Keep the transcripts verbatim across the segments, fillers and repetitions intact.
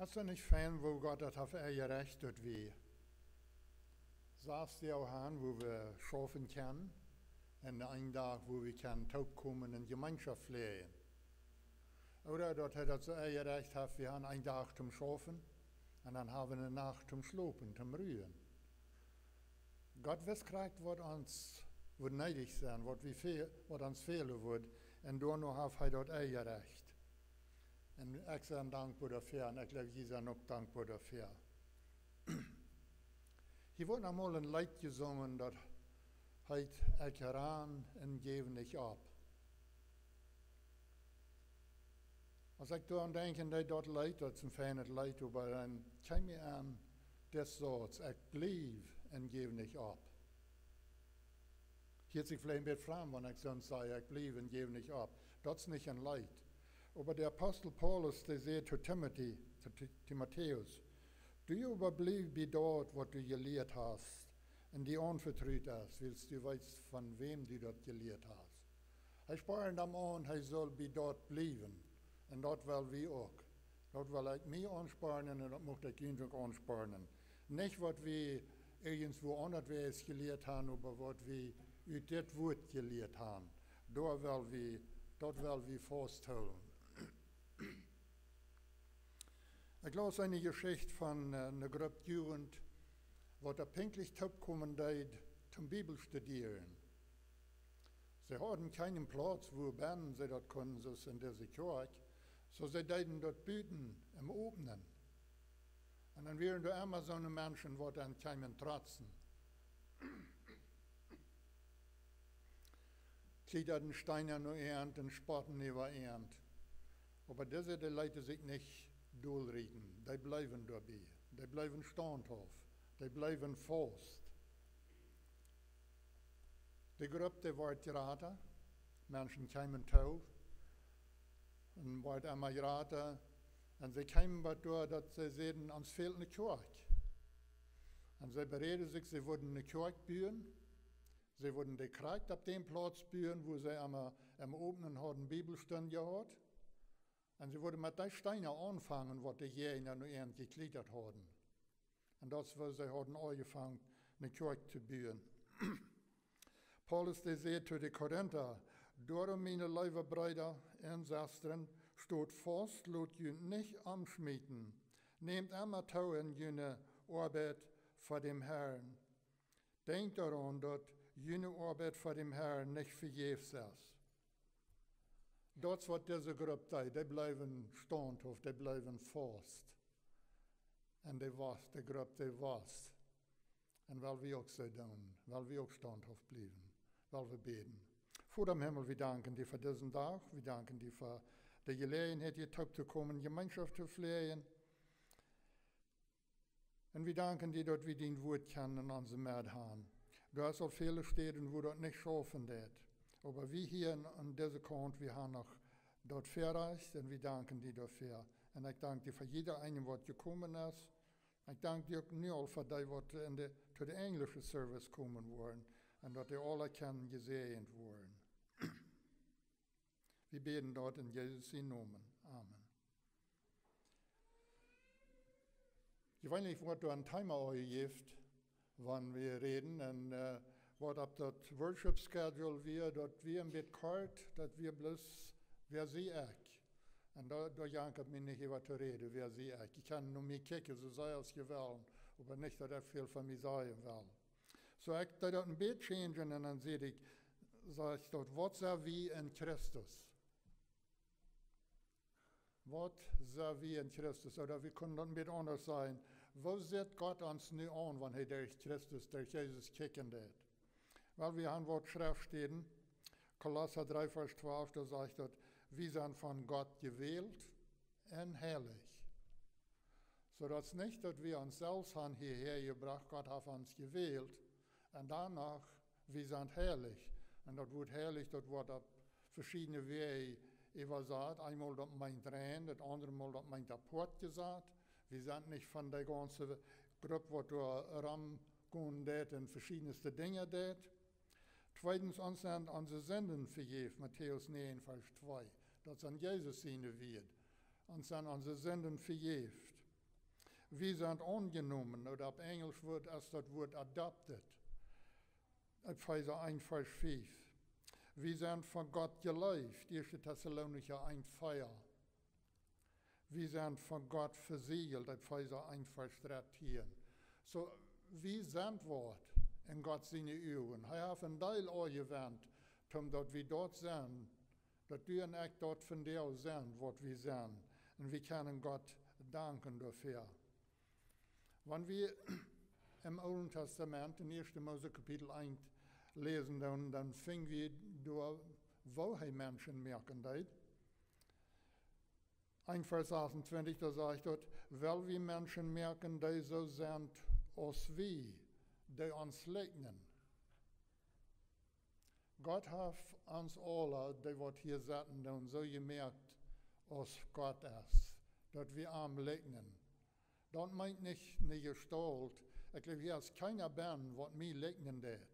Es daut nich fein, woo Gott daut haft enjerecht, daut wie sas Doag han, woo wie schaufen kjennen, un een Dach, woo wie kjennen toopkomen un Jemeenschoft fläajen? Ooda daut hee daut soo enjerecht haft, wie han een Dach toom schaufen un dan ha wie eene Nacht toom schlopen, toom ruen. Gott weet krakjt, waut ons woat needich sennen, waut wie fäl-, waut ons fälen woat, un doano haft hee daut enjerecht. Un ekj sie dankboa doafäa, un ekj jleew, jie sent uk dankboa doafäa. Hia woat noch mol een Leet jesungen, daut heet Ekj ran un jeef nich opp. Aus ekj doaraun denkj, daut, daut Leet, daut es een feinet Leet, oba dan kjeem mie aun, dis Sauz: Ekj bliew un jeef nich opp. Hieet sikj veleicht een bät framd, wan ekj soo saj: Ekj bliew un jeef nich opp. Daut es nich een Leet. Oba de Apostel Paulus, dee säd to Timothy, to Ti-, Timotäus: Du oba bliew bie daut, waut du jelieet hast un die aunvetrut es, wiels du weetst, von wäm du daut jelieet hast. Hee spornd am aun, hee sull bie daut bliewen. Un daut well wie uk. Daut well ekj mie aunspornen un daut mucht ekj junt uk aunspornen. Nich, waut wie irjentwua aundasch jelieet han, oba waut wie ut dit Wuat jelieet han. Doa well wie, daut well wie fausthoolen. Ekj laus eene Jeschicht von, äh, eene Grupp Jugend, waut doa pinkjlich toopkomen deed toom Bibel studieren. See hauden kjeenen Plauz, wua bennen see daut kunnen, soo aus en dise Kjoakj. Soo see deeden daut buten em Openen. Un dan wieren doa emma soone Menschen, waut dan kjeemen trotzen. Kjlieeden Steena no an un spotten äwa an. Oba dise, dee leeten sikj nich dolrieten. Dee bleewen doabie. Dee bleewen staunthauft. Dee bleewen faust. De Grupp, dee wort jrata. Menschen kjeemen too. Un wort emma jrata. Un see kjeemen bat doa, daut see säden: Ons fält eene Kjoakj. Un see beräden sikj, see wudden eene Kjoakj buen. See wudden dee krakjt opp dän Plauz buen, wua see emma em Openen hauden Bibelstund jehaut. Un see wudden met dee Steena aunfangen, waut de Jäajna no an jekjliedat hauden. Un daut es, wua see hauden aunjefongen, eene Kjoakj to buen. Paulus, dee säd to de Korinta: Doarom, miene leewe Breeda un Sestren, stot faust, lot junt nich omschmieten. Nämt emma too en june Oabeit fa däm Herrn. Denkjt doaraun, daut june Oabeit fa däm Herrn nich vejäfs es. Daut es, waut dise Grupp deed. Dee bleewen staunthauft, dee bleewen faust. Un dee wos, de Grupp, dee wos. Un well wie uk soo doonen, well wie uk staunthauft bliewen, well wie bäden. Voda em Himmel, wie danken die fa disen Dach, wie danken die fa de Jeläajenheit, hia toop to komen, Jemeenschoft to fläajen. Un wie danken die, daut wie dien Wuat kjennen en onse Med han. Doa es aul väle Städen, wua daut nich schaufen deit. Oba wie hia aun, aun dise Kaunt, wie han noch daut Väarajcht un wie danken die doafäa. Un ekj dank die fa jieda eenen, waut jekomen es. Ekj dank die uk nu aul fa dee, waut en de, to de enjlische Service komen woaren. Un daut dee aula kjennen jesäajent woaren. Wie bäden daut en Jesus sienen Nomen. Amen. Jeweenlich woat doa een Thema aunjejäft, wan wie räden, un, äh, waut opp daut Worship Schedule wia, daut wia een bät kort, daut wia bloos: Wäa sie ekj? Un doa, doa jankat mie nich äwa to räden, wäa sie ekj? Jie kjennen no mie kjikjen, soo sea aus jie wellen, oba nich, daut ekj väl von mie sajen well. Soo ekj deed daut een bät changen un dan säd ekj, saj ekj daut: Waut sent wie en Christus? Waut sent wie en Christus? Ooda wie kjennen daut een bät aundasch sajen: Woo sitt Gott ons nu aun, wan hee derch Christus, derch Jesus kjikjen deit? Well, wie han waut Schreftstäden. Kolossa dree, Varsch twalf, doa sajcht daut: Wie sent von Gott jewält un heilich. Soo daut es nich, daut wie ons selfst han hiahäa jebrocht, Gott haft ons jewält. Un dan noch: Wie sent heilich. Un daut Wuat heilich, daut woat opp veschiedne Wäaj äwasat. Eemol daut meent rein, daut aundre Mol daut meent apoat jesat. Wie sent nich von de gaunze Grupp, waut doa romgonen deit un veschiedenste Dinja deit. Tweedens, ons sent onse Sinden vejäft, Matäus näajen, Varsch twee. Daut sent Jesus siene Wieed. Ons sent onse Sinden vejäft. Wie sent aunjenomen, ooda opp Enjelsch woat, es daut Wuat adopted. Efeesa eent Varsch fief. Wie sent von Gott jeleeft, Ieeschte Tessalonicha eent vea. Wie sent von Gott vesieejelt, Efeesa eent Varsch drettieen. Soo, wie sent waut en Gott siene Uagen. Hee haft een Deel aunjewendt, om daut wie daut sent, daut du un ekj daut vondoag sent, waut wie sent. Un wie kjennen Gott danken doafäa. Wan wie em Oolen Tastament, en Ieeschte Mose Kapitel eent läsen, dan, dan finj wie doa, woo hee Menschen moaken deed. Eent Varsch sasuntwintich, doa sajcht daut: "Well wie Menschen moaken, dee soo sent aus wie, dee ons likjnen." Gott haft ons aula, dee waut hia sitten, dan soo jemoakt aus Gott es, daut wie am likjnen. Daut meent nich ne Jestault. Ekj jleew, hia es kjeena bennen, waut mie likjnen deit.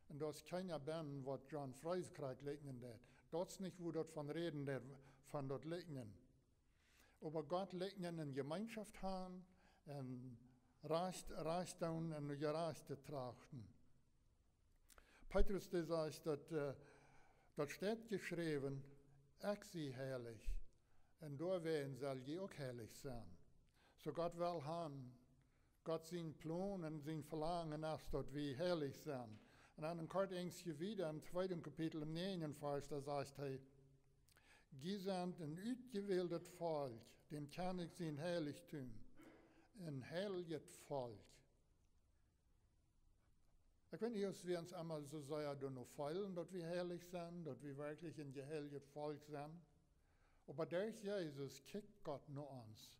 Un doa es kjeena bennen, waut John Freeskjrajk likjnen deit. Daut es nich, woo daut von räden deit, von daut likjnen. Oba Gott likjnen un Jemeenschoft han un rajcht, rajcht doonen un jerajcht to trachten. Petrus, dee sajcht daut, äh, daut steit jeschräwen: "Ekj sie heilich, un doawäajen sell jie uk heilich sennen." Soo Gott well han, Gott sien Plon un sien Velangen es, daut wie heilich sent. Un dan een kort Enjstje wieda em tweeden Kapitel, em näajenden Varsch, doa sajcht hee: "Jie sent een utjewäldet Volkj, däm Kjennich sien Heiligtum, een heiljet Volkj." Ekj weet nich, aus wie ons emol soo sea doano feelen, daut wie heilich sent, daut wie werkjlich een jeheiljet Volkj sent. Oba derch Jesus kjikjt Gott no ons.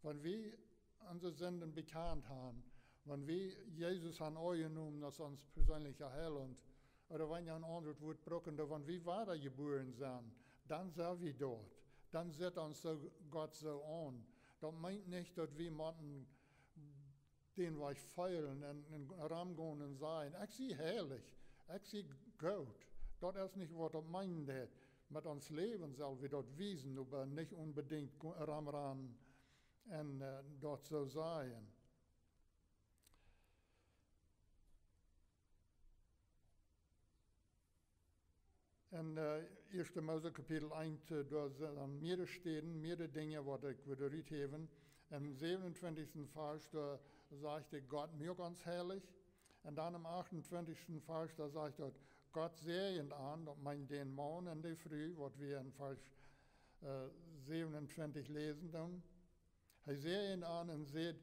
Wan wie onse Sinden bekjant han, wan wie Jesus han aunjenomen aus ons perseenlicha Heilaunt, ooda wan wie een aundret Wuat brucken, daut wan wie wadajebuaren sent, dan sent wie doa. Dan sitt ons soo Gott soo aun. Daut meent nich, daut wie motten dän Wajch feelen un, un romgonen un sajen: "Ekj sie heilich, ekj sie goot." Daut es nich, waut daut meent. Met ons Läwen sell wie daut wiesen, oba nich onbedinjt go-, romrannen un, äh, daut soo sajen. En, äh, Ieeschte Mose Kapitel eent, äh, doa sent dan mearere Städen, mearere Dinja, waut ekj wudd ruthäwen. Em säwenuntwintichsten Varsch, doa sajcht hee: "Gott, moak ons heilich." Un dan em achtentwintichsten Varsch, doa sajcht daut: "Gott säajent an", daut meent dän Maun un de Fru, waut wie en Varsch, äh, säwenuntwintich läsen dan. Hee säajent an un säd: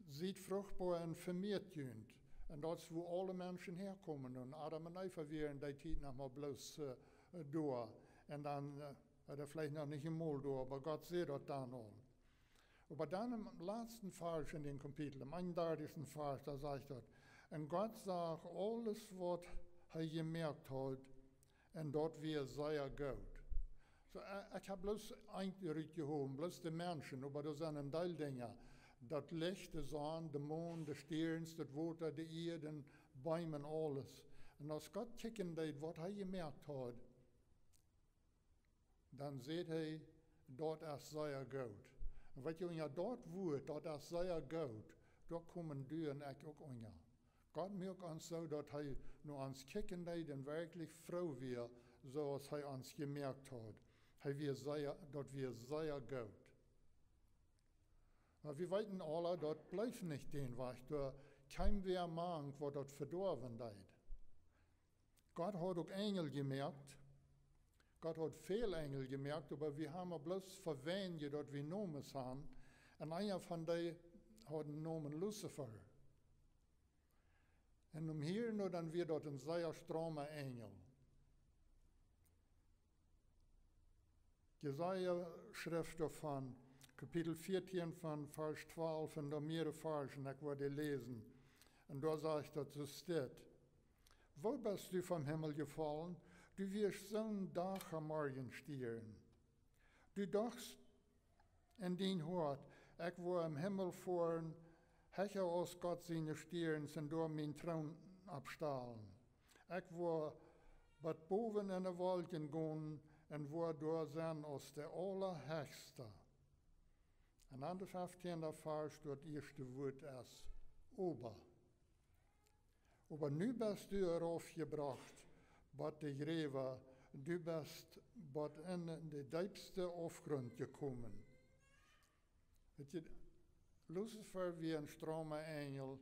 "Siet fruchtboa un vemeat junt." Un daut es, wua aule Menschen häakomen. Un Adam un Eva wieren dee Tiet noch mau bloos, äh, doa. Un dan, äh, ooda veleicht noch nich emol doa, oba Gott säd daut dan aul. Oba dan em latsten Varsch en dän Kapitel, em eenundartichsten Varsch, doa sajcht daut: "Un Gott sach aules, waut hee jemoakt haud, un daut wia sea goot." Soo, äh, ekj hab bloos eent rutjehowen, bloos de Menschen, oba doa sent een Deel Dinja. Daut Licht, de Sonn, de Mon, de Stierns, daut Wota, de Ieed, de Beem un aules. Un aus Gott kjikjen deed, waut hee jemoakt haud, dan säd hee: "Daut es sea goot." Un weet jie, unja daut Wuat, "Daut es sea goot", doa komen du un ekj uk unja. Gott moakt ons soo, daut hee no ons kjikjen deed un werkjlich froo wia, soo aus hee ons jemoakt haud. Hee wia sea, daut wia sea goot. Oba wie weeten aula, daut bleef nich dän Wajch, doa kjeem wäa mank, waut daut vedoawen deed. Gott haud uk Enjel jemoakt. Gott haud väl Enjel jemoakt, oba wie han mau bloos fa weinje, daut wie Nomes han. Un eena von dee haud dän Nomen Luzifer. Un om hia no, dan wia daut een sea strama Enjel. Jesaja schrift doavon, Kapitel vieetieen von Varsch twalf un dan mearere Varschen, ekj woa dee läsen. Un doa sajcht daut soo: "Woo best du vom Himmel jefollen? Du wieescht soon Dach am Morjen stieren. Du dochst en dien Hoat: Ekj woa em Himmel foaren, hecha aus Gott siene Stierns, un doa mienen Troon oppstalen. Ekj woa bat bowen en de Wolkjen gonen un woa doa sennen aus de Aulahechsta." En aundre feftieen, doa fast daut ieeschte Wuat es: Oba. Oba nu best du raufjebrocht bot de Jräwa, du best bot en de deepste Aufgrunt jekomen. Weet jie, Luzifer wia een strama Enjel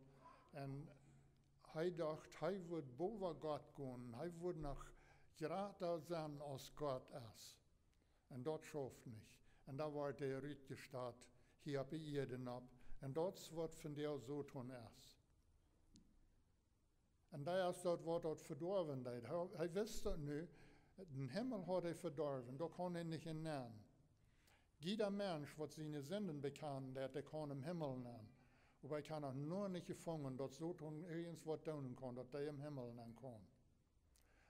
un hee docht, hee wudd bowa Gott gonen, hee wudd noch jrata sennen aus Gott es. Un daut schauft nich. Un dan woat hee rutjestat, hia opp de Ieed opp. Un daut es waut vondoag Soton es. Un daut es daut, waut daut vedoawen deed. Hee, hee wist daut nu, dän Himmel haud hee vedorwen, doa kaun hee nich enenn. Jieda Mensch, waut siene Sinden bekjanen deit, dee kaun em Himmel enenn. Oba ekj hab noch nich jefungen, daut Soton irjent waut doonen kaun, daut hee em Himmel enenn kaun.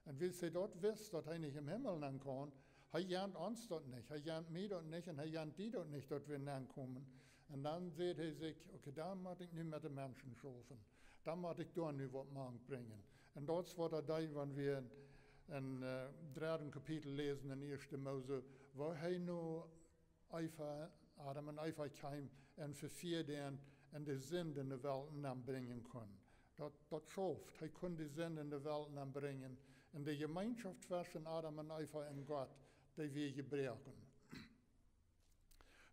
Un wiels hee daut wist, daut hee nich em Himmel enenn kaun, hee jant ons daut nich, hee jant mie daut nich un hee jant die daut nich, daut wie enenn komen. Un dan säd hee sikj: "Okay, dan mott ekj nu met de Menschen schaufen. Dan mott ekj doa nu waut mank brinjen." Un daut es waut hee deed, wan wie en, en, äh, dredden Kapitel läsen en ieeschte Mose, woo hee no Eva, Adam un Eva kjeem un vefieed an un de Sind en de Welt nenbrinjen kunn. Daut, daut schauft. Hee kunn de Sind en de Welt nenbrinjen. Un de Jemeenschoft tweschen Adam un Eva un Gott, dee wia jebroaken.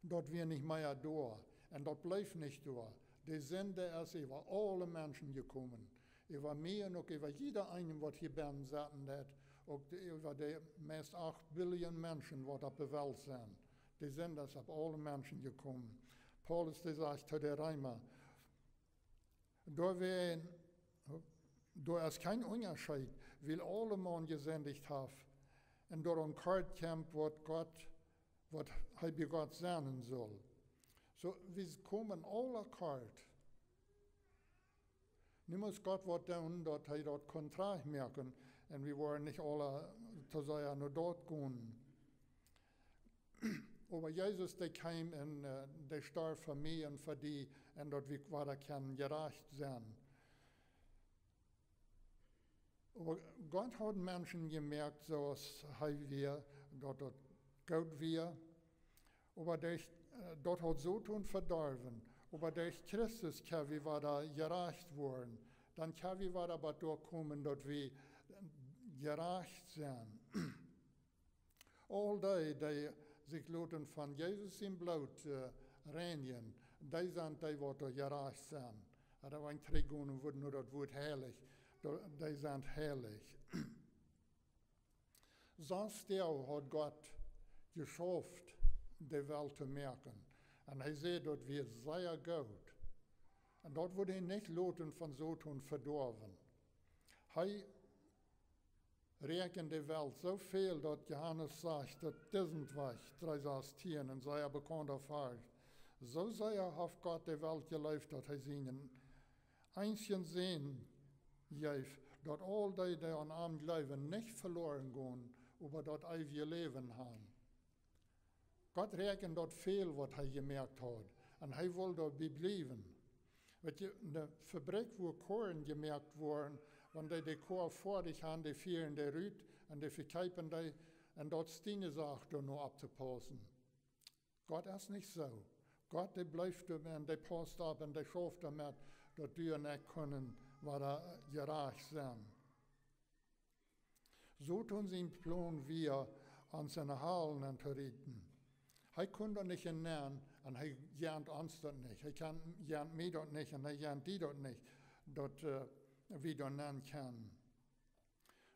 Daut wia nich mea doa. Un daut bleef nich doa. De Sind es äwa aule Menschen jekomen. Äwa mie un uk äwa jieda eenen, waut hia bennen sitten deit. Uk de, äwa de meist acht Billion Menschen, waut opp de Welt sent. De Sind es opp aule Menschen jekomen. Paulus, dee sajcht to de Reema: "Doawäajen, doa es kjeen Unjascheet, wiels aulemaun jesindicht haft un doaraun kort kjemt, waut Gott, waut hee bie Gott sennen saul." Soo, wie komen aule kort. Nu mott Gott waut doonen, daut hee daut kunn trajcht moaken. Un wie woaren nich aule to sea no Doot gonen. Oba Jesus, dee kjeem un, äh, dee storf fa mie un fa die, un daut wie wada kjennen jerajcht sennen. Oba Gott haud Menschen jemoakt, soo aus hee wia, daut daut goot wia. Oba derch, äh, daut haud Soton vedorwen. Oba derch Christus kjenn wie wada jerajcht woaren. Dan kjenn wie wada bie doa komen, daut wie jerajcht sent. Aul dee, dee sikj loten von Jesus sien Bloot, äh, reinjen, dee sent dee, waut doa jerajcht sent. Oba wan ekj trigjgonen wudd no daut Wuat heilich, dee, dee sent heilich. Soo sea haud Gott jeschauft, de Welt to moaken. Un hee säd, daut wia sea goot. Un daut wudd hee nich loten von Soton vedoawen. Hee räakjend de Welt soo väl, daut Johanes sajcht, daut dusent Wajch, dree sastieen, un sea bekaunta Varsch: "Soo sea haft Gott de Welt jeleeft, daut hee sienen eensjen Sän jeef, daut aul dee, dee aun am jleewen, nich veloaren gonen, oba daut eewje Läwen haben." Gott räakjend daut väl, waut hee jemoakt haud. Un hee wull doabie bliewen. Weet jie, ne Fabrikj, wua Koaren jemoakt woaren, wan dee de Koa foadich haben, dee fieren dee rut un dee vekjeepen dee, un daut es diene Sach, doa no opptopaussen. Gott es nich soo. Gott, dee blift doa un dee paust opp un dee schauft doamet, daut du un ekj kjennen wada jerajcht sennen. Soton sien Plon wia, ons enne Hal nenn to rieten. Hee kunn doa nich enenn un hee jant ons daut nich. Hee kjenn, jant mie daut nich un hee jant die daut nich, daut, äh, wie doa nenn kjennen.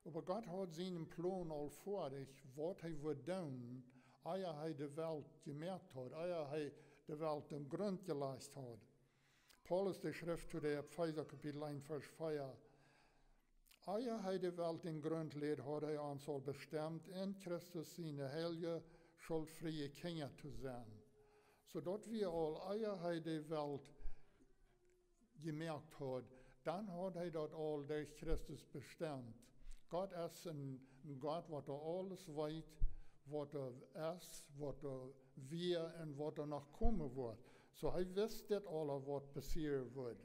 Oba Gott haud sienen Plon aul foadich, waut hee wudd doonen, ea hee de Welt jemoakt haud, ea hee de Welt dän Grunt jelajcht haud. Paulus, dee schrift to de Efeesa Kapitel eent, Varsch vea: "Ea hee de Welt dän Grunt läd, haud hee ons aul bestemt, en Christus siene heilje, schultfriee Kjinja to sennen." Soo daut wia aul, ea hee de Welt jemoakt haud, dan haud hee daut aul derch Christus bestemt. Gott es een, een Gott, waut doa aules weet, waut doa es, waut doa wia un waut doa noch komen woat. Soo hee wist dit aula, waut passieren wudd.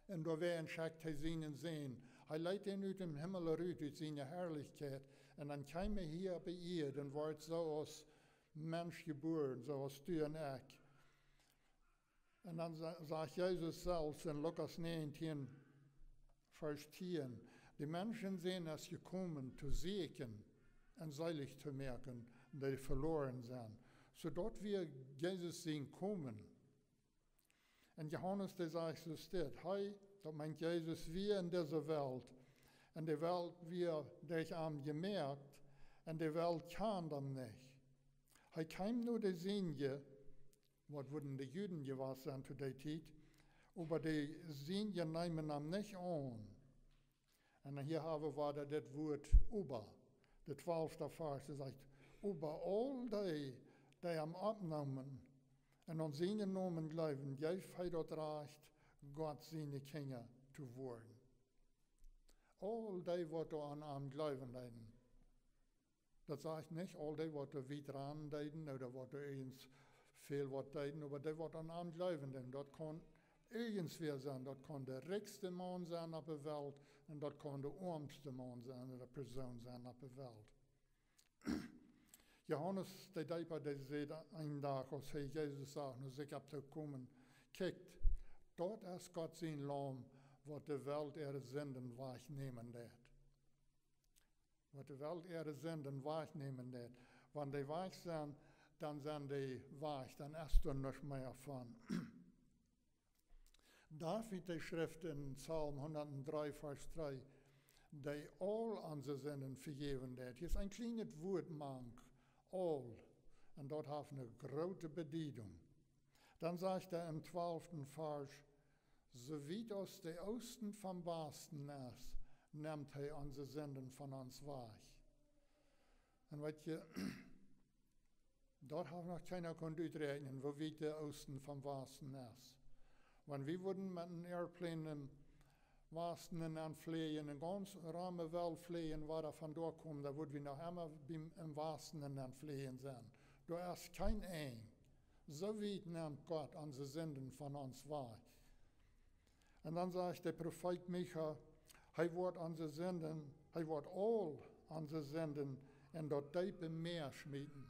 Un doawäajen schekjt hee sienen Sän. Hee leet am ut dän Himmel rut, ut siene Harlichkjeit. Un dan kjeem hee hia opp de Ieed un wort soo aus Mensch jebuaren, soo aus du un ekj. Un dan sa-, sajcht Jesus selfst en Lukas 19, Varsch 10: De Menschensän es jekomen to sieekjen un seelich to moaken, dee veloaren sent. Soo daut wia Jesus sien Komen. Un Johanes, dee sajcht soo dit: Hee, daut meent Jesus, wia en dise Welt, un de Welt wia derch am jemoakt, un de Welt kjand am nich. Hee kjeem no de Sienje, waut wudden de Juden jewast sennen to dee Tiet, oba de Sienje neemen am nich aun. Un hia hab wie wada dit Wuat oba. De twalfte Varsch, dee sajcht: Oba aul dee, dee am oppneemen un aun sienen Nomen jleewen, jeef hee daut Rajcht, Gott siene Kjinja to woaren. Aul dee, waut doa aun am jleewen deeden. Daut sajcht nich aul dee, waut doa wiet rannen deeden ooda waut doa irjent väl waut deeden, oba dee, waut aun am jleewen deeden. Daut kaun irjentwäa sennen, daut kaun de rikjste Maun sennen opp de Welt un daut kaun de oamste Maun sennen ooda Persoon sennen opp de Welt. Johanes de Deepa, dee säd eenen Dach, aus hee Jesus sach, no sikj opp to komen: Kjikjt, daut es Gott sien Laum, waut de Welt äare Sinden wajchnämen deit. Waut de Welt äare Sinden wajchnämen deit. Wan dee wajch sent, dan sent dee wajch, dan es doa nuscht mea von. David, dee schrift en Psalm 103, Varsch 3, dee aul onse Sinden vejäwen deit. Hia es een kjlienet Wuat mank, aul. Un daut haft eene groote Bediedunk. Dan sajcht hee em twalften Varsch: Soo wiet aus de Oosten vom Wasten es, nemt hee onse Sinden von ons wajch. Un weet jie, daut haft noch kjeena kunt uträakjnen, woo wiet de Oosten vom Wasten es. Wan wie wudden met een Airplane em Wasten nenn fleajen, eene gaunz rame Welt fleajen, wada von doa komen, dan wudd wie noch emma biem, em Wasten nenn fleajen sennen. Doa es kjeen Enj. Soo wiet nemt Gott onse Sinden von ons wajch. Un dan sajcht de Profeet Micha: Hee woat onse Sinden, hee woat aul onse Sinden en daut deepe Mäa schmieten.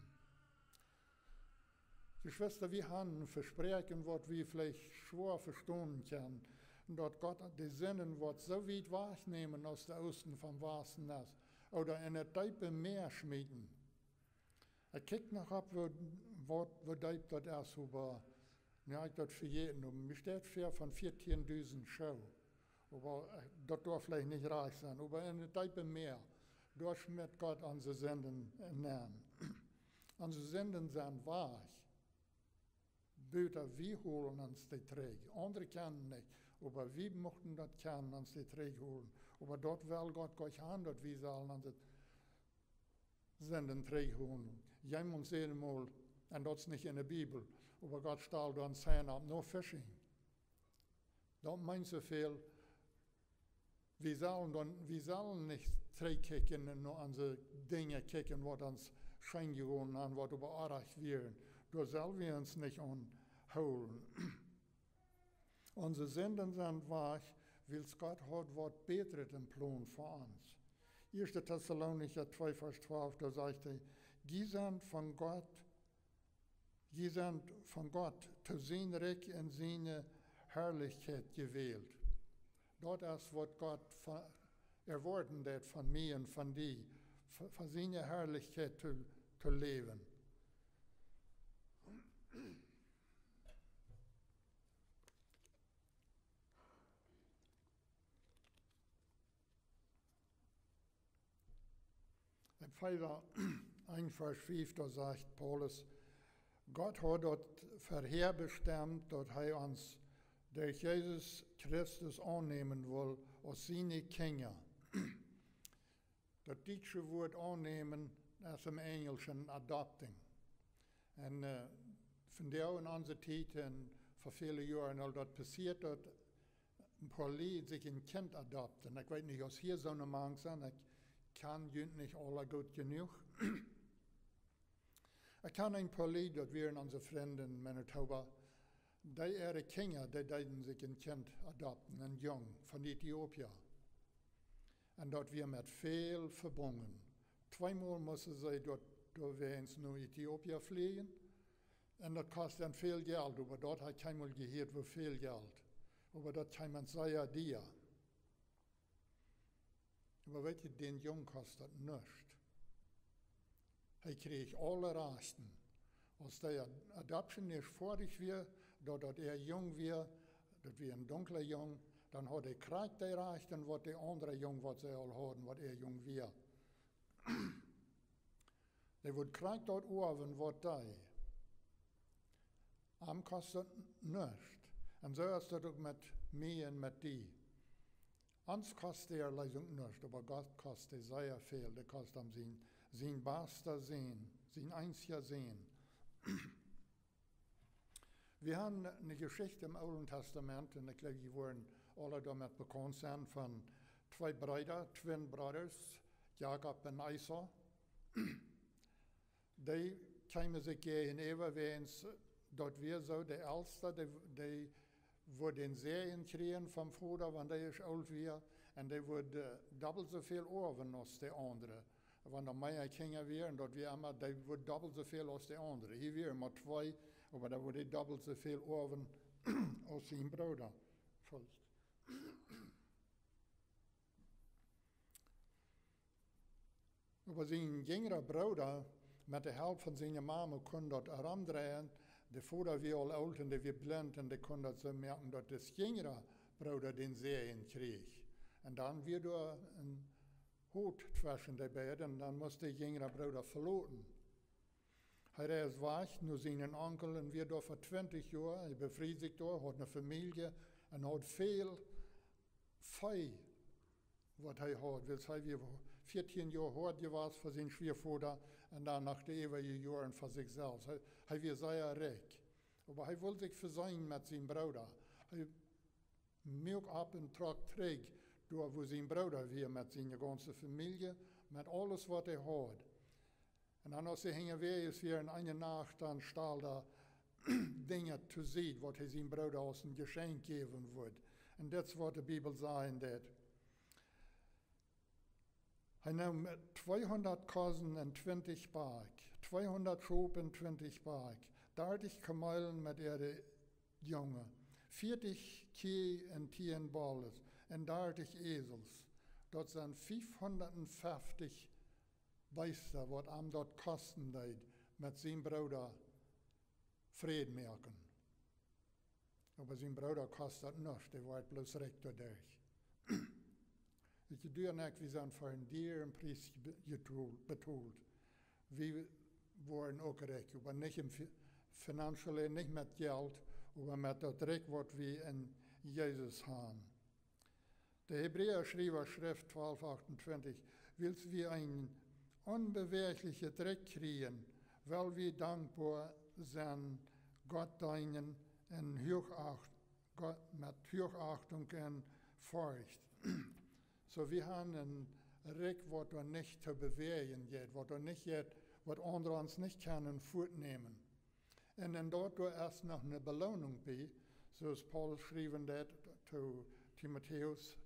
Jeschwista, wie haben een Vespräakjen, waut wie veleicht schwoa vestonen kjennen, daut Gott de Sinden woat soo wiet wajchnämen aus de Oosten vom Wasten es, ooda en daut deepe Mäa schmieten. Ekj kjikj noch opp, woo, waut, woo deep daut es, oba, nu hab ekj daut vejäten, oba mie steit väa von 14000 Schoo. Oba, äh, daut darf veleicht nich rajcht sennen, oba en daut deepe Mäa, doa schmitt Gott onse Sinden nenn. Onse Sinden sent wajch. Buta wie holen ons dee trigj. Aundre kjennen nich, oba wie muchten daut kjennen, ons dee trigj holen. Oba daut well Gott goanich haben, daut wie sellen onse Sinden trigj holen. Jie motten seenen mol, un daut es nich en de Bibel, oba Gott stald doa een Sign opp: No fishing. Daut meent soo väl, wie sellen dan, wie sellen nich trigj kjikjen un no onse Dinja kjikjen, waut ons scheen jegonen haben, waut oba oajch wieren. Doa sell wie ons nich aun hoolen. Onse Sinden sent wajch, wiels Gott haft waut Bätret em Plon fa ons. 1. Tessalonicha 2, Varsch 12, doa sajcht hee: Jie sent von Gott, jie sent von Gott to sien Rikj un siene Harlichkjeit jewält. Daut es, waut Gott ve-, erwoaten deed von mie un von die, fa, fa siene Harlichkjeit to, to läwen. En Efeesa 1, Varsch 5, doa sajcht Paulus: Gott haud daut verhäa bestemt, daut hee ons derch Jesus Christus aunnämen wull aus siene Kjinja. Daut dietsche Wuat aunnämen es em Enjelschen adopting. Un, äh, vondoag en onse Tiet un ver väle Joaren aul daut passieet, daut een poa Lied sikj een Kjint adopten. Ekj weet nich, aus hia soone mank sent, ekj kjan junt nich aula goot jenuach. Ekj kjan een poa Lied, daut wieren onse Frind en Manitoba, dee äare Kjinja, dee deeden sikj een Kjint adopten, een Jung von Ätiopien. Un daut wia met väl vebungen. Tweemol musten see doa doa wäajens no Ätiopien fleajen. Un daut kost am väl Jelt, oba daut haud ekj kjeenmol jehieet, woo väl Jelt. Oba daut kjeem am sea dia. Oba weet jie, dän Jung kost daut nuscht. Hee kjrieech aule Rajchten. Aus de Ad-, Adoption nich foadich wia, daut daut äa Jung wia, daut wia een dunkla Jung, dan haud hee krakjt dee Rajchten, waut de aundre Jung, waut see aul hauden, waut äa Jung wia. Dee wudd krakjt daut oawen, waut dee. Am kost daut nuscht. Un soo es daut uk met mie un met die. Ons kost de Erlösung nuscht, oba Gott kost dee sea väl. Dee kost am sien, sien basta Sän, sien eensja Sän. Wie haben eene Jeschicht em Oolen Tastament, un ekj jleew, jie woaren aule doamet bekaunt sennen, von twee Breeda, Twin Brothers, Jakob un Esau. Dee kjeemen sikj jäajenäwa, wäajens daut wia soo, de Elsta, dee, dee wudd dän Säajen kjrieen vom Voda, wan dee ieescht oolt wia, un dee wudd, äh, dobbelt soo väl oawen aus de aundre. Wan doa mea Kjinja wieren, daut wia emma, dee wudd dobbelt soo väl aus de aundre. Hia wieren mau twee, oba doa wudd dee dobbelt soo väl oawen aus sien Brooda. Oba sien jinjra Brooda, met de Help von siene Mame, kunn daut romdreien. De Voda wia aul oolt un dee wia blint un dee kunn daut soo moaken, daut de jinjra Brooda dän Säajen kjrieech. Un dan wia doa een Hot tweschen de beid un dan must de jinjra Brooda veloten. Hee reist wajch no sienen Onkel un wia doa fa twintich Joa. Hee befried sikj doa, haud eene Famielje un haud väl Vee, waut hee haud, wiels hee wia vieetieen Joa hoad jewast fa sienen Schwiavoda un dan noch de äwaje Joaren fa sikj selfst. Hee, hee wia sea rikj. Oba hee wull sikj vesenen met sienen Brooda. Hee muak opp un trock trigj, doa wua sien Brooda wia, met siene gaunze Famielje, met aules, waut hee haud. Un dan, aus hee hinjawäajes wia, en eene Nacht, dan stald hee Dinja to Sied, waut hee sienen Brooda aus een Jeschenkj jäwen wudd. Un dit es, waut de Bibel sajen deit. Hee neem tweehundat Kosen un twintich Bakj, tweehundat Schop un twintich Bakj, dartich Kameelen met äare Jungen, vieetich Kjieej un tieen Bolles un dartich Esels. Daut sent fiefhundat un feftich Beesta, waut am daut kosten deed, met sienen Brooda Fräd moaken. Oba sien Brooda kost daut nuscht, dee woat bloos rikj doaderch. Weet jie, du un ekj, wie sent fa een dieren Pries be-, jetolt, betolt. Wie woaren uk rikj, oba nich em fi-, financially, nich met Jelt, oba met daut Rikj, waut wie en Jesus haben. De Hebräaschriewa schrift twalf achtuntwintich: Wiels wie een onbewäajlichet Rikj kjrieen, well wie dankboa sennen, Gott deenen un Huachacht-, Gott met Huachachtunk un Forcht. Soo, wie haben een Rikj, waut doa nich to bewäajen jeit, waut doa nich jeit, waut aundre ons nich kjennen fuatnämen. Un dan doa, doa es noch eene Beloonunk bie, soo aus Paulus schriewen deed to Timotäus,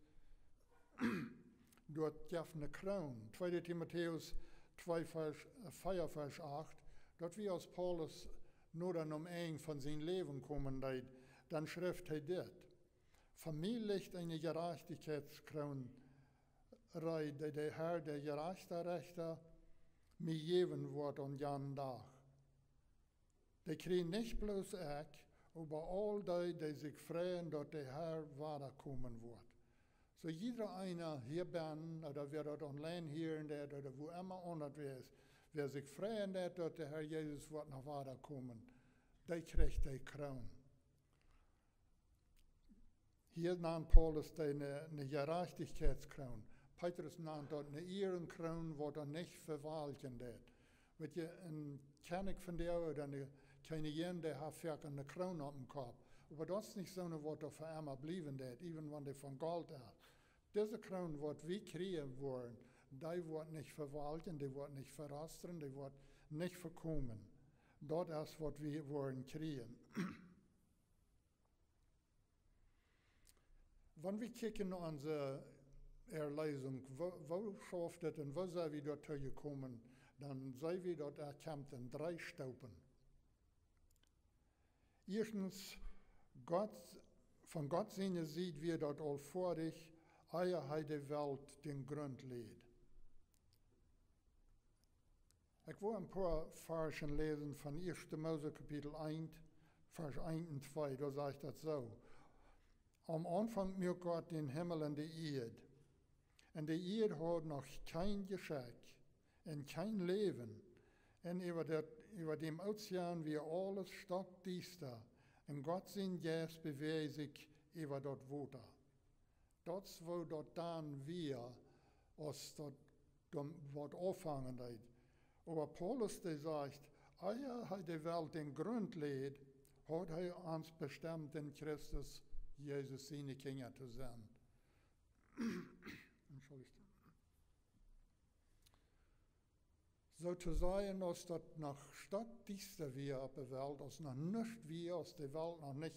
doa jeft eene Kroon. Tweede Timotäus twee Varsch, äh, vea Varsch acht, daut wia, aus Paulus no dan aum Enj von sien Läwen komen deed, dan schrift hee dit: Fa mie licht eene Jerajchtichkjeitskroon reed, dee de Herr, de jerajchta Rechta, mie jäwen woat aun janen Dach. Dee kjrieech nich bloos ekj, oba aul dee, dee sikj freien, daut de Herr wada komen woat. Soo jieda eena hia bennen, ooda wäa daut online hieren deit, ooda wua emma aundasch es, wäa sikj freien deit, daut de Herr Jesus woat noch wada komen, dee kjricht dee Kroon. Hia nant Paulus dee eene, eene Jerajchtichkjeitskroon. Petrus nant daut eene Ierenkroon, waut doa nich vewalkjen deit. Weet jie, een Kjennich von dee, ooda eene Kjennijin, dee haft foaken eene Kroon oppem Kopp. Oba daut es nich soone, waut doa fa emma bliewen deit, even wan dee von Golt es. Dise Kroon, waut wie kjrieen woaren, dee woat nich vewalkjen, dee woat nich verostren, dee woat nich vekomen. Daut es, waut wie woaren kjrieen. Wan wie kjikjen no onse Erlösung, woo, woo schauft et un woo sent wie doatoo jekomen, Dan seenen wie daut et kjemt en dree Stopen. Ieeschtens, Gott, von Gott siene Sied wia daut aul foadich, ea hee de Welt dän Grunt läd. Ekj well een poa Varschen läsen von ieeschte Mose Kapitel eent, Varsch eent un twee, doa sajcht daut soo: Aum Aunfank muak Gott dän Himmel un de Ieed. Un de Ieed haud noch kjeen Jeschekj un kjeen Läwen. Un äwa daut, äwa däm Ozean wia aules stockdiesta. Un Gott sien Jeist bewäajd sikj äwa daut Wota. Daut es woo daut dan wia, aus daut dan waut aunfangen deed. Oba Paulus, dee sajcht, ea hee de Welt dän Grunt läd, haud hee ons bestemt, en Christus Jesus siene Kjinja to sennen. Entschuldigung. Soo to sajen, aus daut noch stockdiesta wia opp de Welt, aus noch nuscht wia, aus de Welt noch nich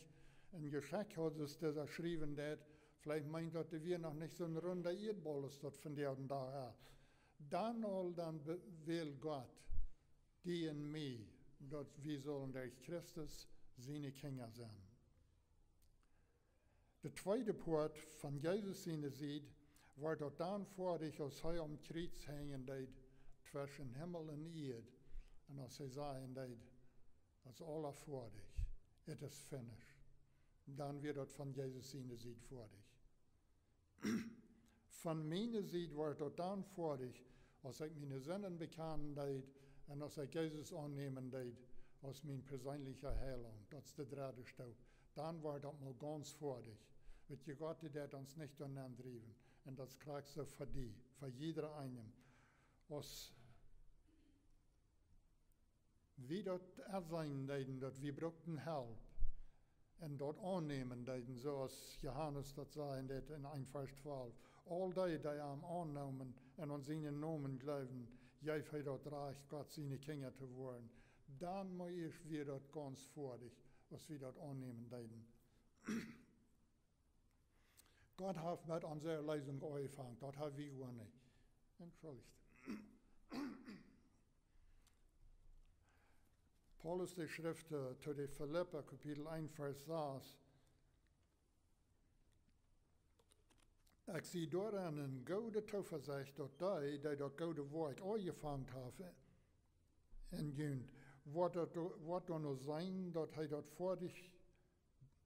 een Jeschekj haud, soo aus dise schriewen deed, veleicht meent daut, doa wia noch nich soon runda Ieedboll aus daut vondoag dän Dach es. Dan aul, dan be-, well Gott die un mie, daut wie sellen derch Christus siene Kjinja sennen. De tweede Poat von Jesus siene Sied wort daut dan foadich, aus hee aum Kjriez henjen deed tweschen Himmel un Ieed. Un aus hee sajen deed: "Daut es aula foadich. It is finished." Dan wia daut von Jesus siene Sied foadich. Von miene Sied wort daut dan foadich, aus ekj miene Sinden bekjanen deed un aus ekj Jesus aunnämen deed aus mien perseenlicha Heilaunt. Daut es de dredde Staup. Dan wort daut mol gaunz foadich. Weet jie, Gott, dee deit ons nich doahan driewen. Un daut krakjt soo fa die, fa jieda eenen. Aus wie daut enseenen deeden, daut wie bruckten Help, un daut aunnämen deeden, soo aus Johanes daut säd en dit, en eent Varsch twalf: "Aul dee, dee am aunnämen un aun sienen Nomen jleewen, jeef hee daut Rajcht, Gott siene Kjinja to woaren." Dan mau ieescht wia daut gaunz foadich, aus wie daut aunnämen deeden. Gott haft met onse Erlösung aunjefongen, daut ha wie goanich. Entschuldigung. Paulus, dee schrift, äh, to de Filippa, Kapitel eent, Varsch sas: "Ekj sie doaraun en goode Toovesecht, daut dee, dee daut goode Woakj aunjefongen haft en junt, woat daut, woat doano seenen, daut hee daut foadich,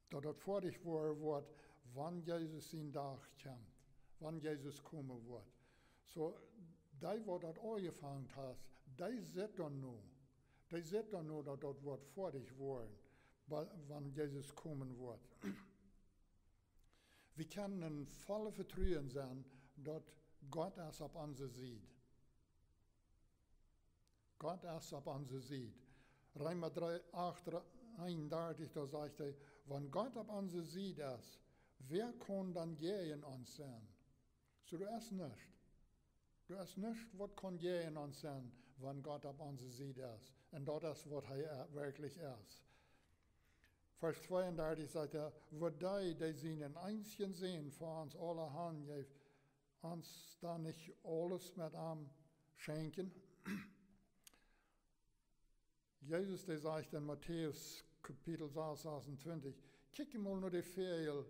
daut daut foadich woaren woat, wan Jesus sien Dach kjemt, wan Jesus komen woat." Soo, dee, waut daut aunjefongen haft, dee sitt doano. Dee sitt doano, daut daut woat foadich woaren, wa-, wan Jesus komen woat. Wie kjennen en volle Vetruen sennen, daut Gott es opp onse Sied. Gott es opp onse Sied. Reema dree, acht, eenundartich, doa sajcht hee: "Wan Gott opp onse Sied es, wäa kaun dan jäajen ons sennen?" Soo, doa es nuscht. Doa es nuscht, waut kaun jäajen ons sennen, wan Gott opp onse Sied es. Un daut es, waut hee, äh, werkjlich es. Varsch tweeundartich sajcht hee: "Woat dee, dee sienen eensjen Sän fa ons aula hanjeef, ons dan nich aules met am schenkjen?" Jesus, dee sajcht en Matäus Kapitel sas, sasuntwintich: "Kjikj mol no de Väajel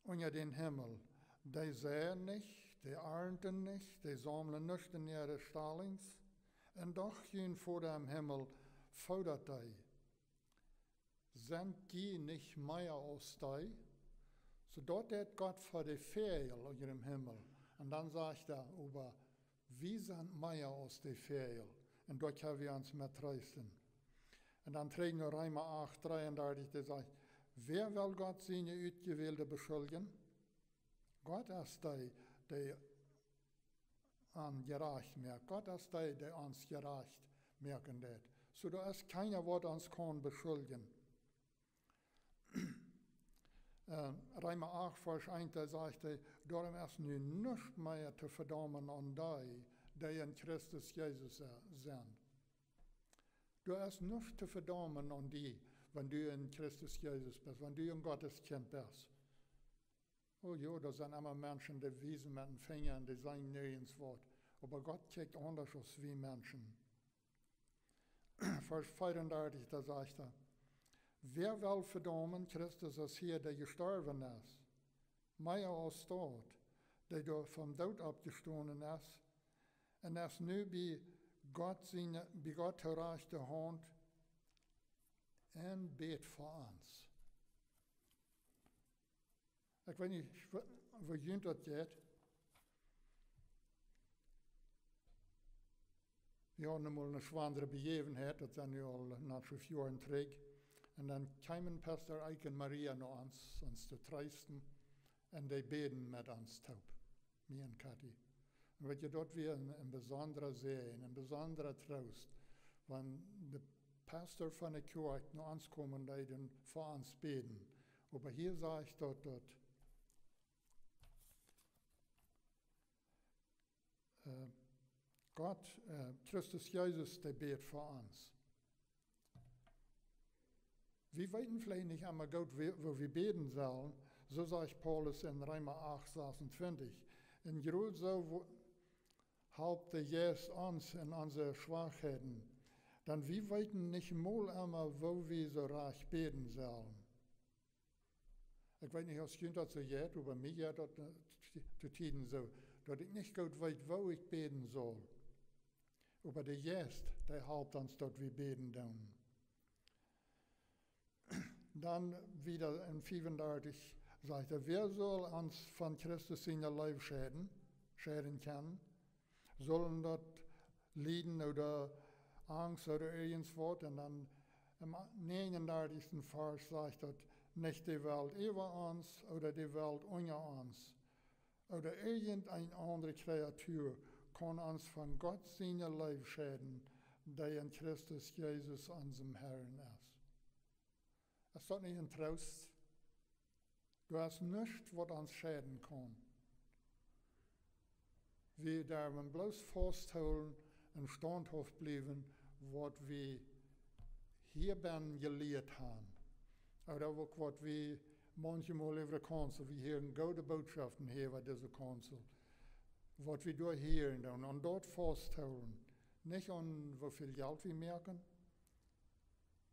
unja dän Himmel. Dee seien nich, dee arnten nich, dee saumlen nuscht en äare Stalinj, un doch jun Voda em Himmel fodat dee. Sent jie nich mea aus dee?" Soo, daut deit Gott fa de Väajel unja dän Himmel. Un dan sajcht hee: "Oba wie sent mea aus de Väajel. Un doa kjenn wie ons met treesten." Un dan trigj no Reema acht, dreeundartich, dee sajcht: "Wäa well Gott siene Utjewälde beschuldjen? Gott es dee, dee an jerajcht moakt. Gott es dee, dee ons jerajcht moaken deit. Soo, doa es kjeena, waut ons kaun beschuldjen." Äh, Reema acht, Varsch eent, doa sajcht hee: "Doarom es nu nuscht mea to vedaumen aun dee, dee en Christus Jesus, äh, sent." Doa es nuscht to vedaumen aun die, wan du en Christus Jesus best, wan du en Gottes Kjint best. Oh jo, doa sent emma Menschen, dee wiesen met dän Finja un dee sajen nirjens waut. Oba Gott kjikjt aundasch aus wie Menschen. Varsch veeaundartich, doa sajcht hee: "Wäa well vedaumen? Christus es hee, dee jestorwen es. Mea aus daut, dee doa vom Doot oppjestonen es, un es nu bie Gott siene, bie Gott to rajchte Haunt un bät fa ons." Ekj weet nich, woo, woo junt daut jeit. Wie hauden nu mol eene schwoare Bejäwenheit, daut sent nu aul aundasch Joaren trigj. Un dan kjeemen Pastor Eik un Maria no ons, ons to treesten. Un dee bäden met ons toop, mie un Kathi. Un weet jie, daut wia een, een besondra Säajen, een besondra Troost, wan de Pastor von de Kjoakj no ons komen deed un fa ons bäden. Oba hia sajcht daut, daut, äh, Gott, äh, Christus Jesus, dee bät fa ons. Wie weeten veleicht nich emma goot, wie, woo wie bäden sellen. Soo sajcht Paulus en Reema acht, sasuntwintich. Un jrod soo wo-, halpt de Jeist ons en onse Schwakheiten. Dan wie weeten nich mol emma, woo wie soo rajcht bäden sellen. Ekj weet nich, aus junt daut soo jeit, oba mie jeit daut, äh, to Tieden soo, daut ekj nich goot weet, woo ekj bäden saul. Oba de Jeist, dee halpt ons, daut wie bäden doonen. Dan wieda en fiewundartich sajcht hee: "Wäa saul ons von Christus siene Leew scheiden, scheiden kjennen? Sellen daut Lieden ooda Angst ooda irjent waut?" Un dan em näajenundartichsten Varsch sajcht daut: "Nich de Welt äwa ons ooda de Welt unja ons, ooda irjent eene aundre Kreatua kaun ons von Gott siene Leew scheiden, dee en Christus Jesus, onsem Herrn, es." Es daut nich een Troost? Doa es nuscht, waut ons scheiden kaun. Wie derwen bloos fausthoolen un staunthauft bliewen, waut wie hia bennen jelieet haben. Ooda uk waut wie manchmol äwa de Council, wie hieren goode Bootschoften hia bie dise Council. Waut wie doa hieren doonen, aun daut fausthoolen. Nich aun woo väl Jelt wie moaken,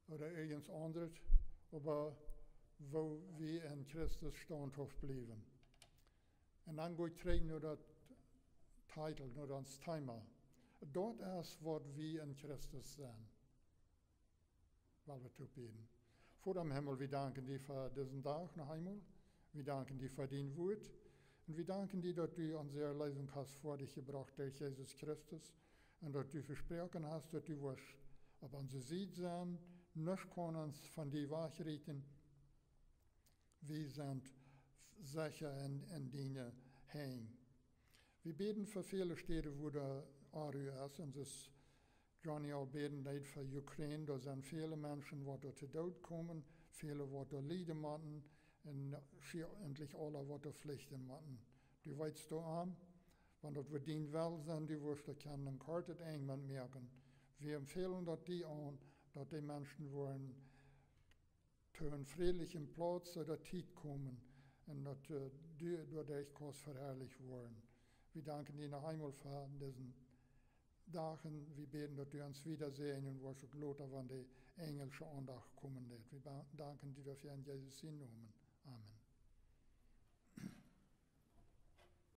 ooda irjent aundret, oba woo wie en Christus staunthauft bliewen. Un dan go ekj trigj no daut Titel, no daut Thema. Daut es, waut wie en Christus sent. Well wie toop bäden. Voda em Himmel, wie danken die fa disen Dach noch eemol. Wie danken die fa dien Wuat. Un wie danken die, daut du onse Erleesunk hast väajebrocht derch Jesus Christus. Un daut du vesproaken hast, daut du woascht opp onse Sied sennen, nuscht kaun ons von die wajchrieten. Wie sent secha en, en diene Henj. Wie bäden fa väle Städen, wua de Onru es, un soo aus Johnny aul bäden deed fa Ukraine, doa sent väle Menschen, waut doa to Doot komen, väle, waut doa lieden motten, un schieren aula, waut doa fluchten motten. Du weetst doa aun, wan daut woat dien Wellen sennen, du woascht doa kjennen een kortet Enj met moaken. Wie befälen daut die aun, daut dee Menschen woaren to eenen frädlichen Plauz ooda Tiet komen un daut, äh, du doaderch kaust veharlicht woaren. Wie danken die noch eemol fa disen Dach un wie bäden, daut du ons wieda säajnen woascht, uk lota, wan de enjelsche Aundacht komen woat. Wie ba-, danken die doafäa en Jesus sienen Nomen. Amen.